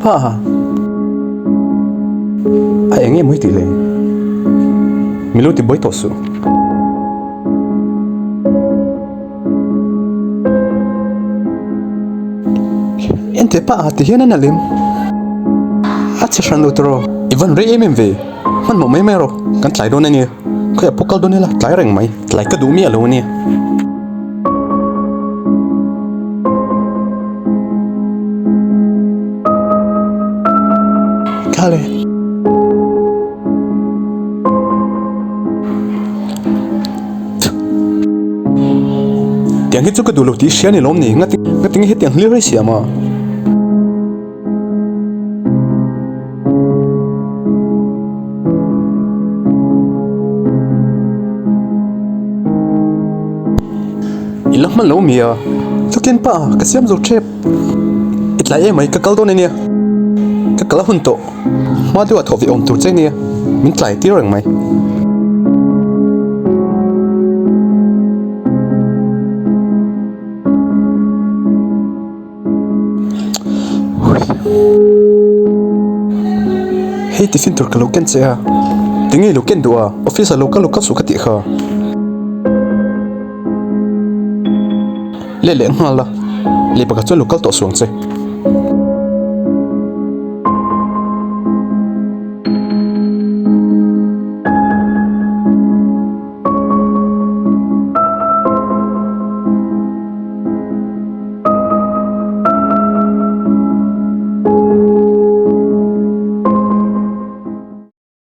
Pa a eng nge mawi tih le? Mi lo ti buai tawh suh. Enteh pa ti hian a na lem. A che hran lo tawh. I van rei em em ve. Hmanhmawh mai mai rawh. Kan tlai dawn a nia. Khawiah pawh kal dawn ila tlai reng mai. Tlai ka duh miah lo a nia. Thla le. Tiang hi chu ka duh lo tih hria ni lawm ni ngati ngati nge hetiang hlir hi siam a. I la hman lo mi a chukin pa ka siam zo tep i tlai em mai ka kal dawn ania ka kal a hun tawh hma deuh ah thawh ve awm tur che ania min tlai tir reng mai. Hei tiffin tur ka lo ken che a, tinge i lo ken duh a, office ah lo kal lo kal suh ka tih kha. Leh leh nghal a, leh pakhat chuan lo kal tawh suang che.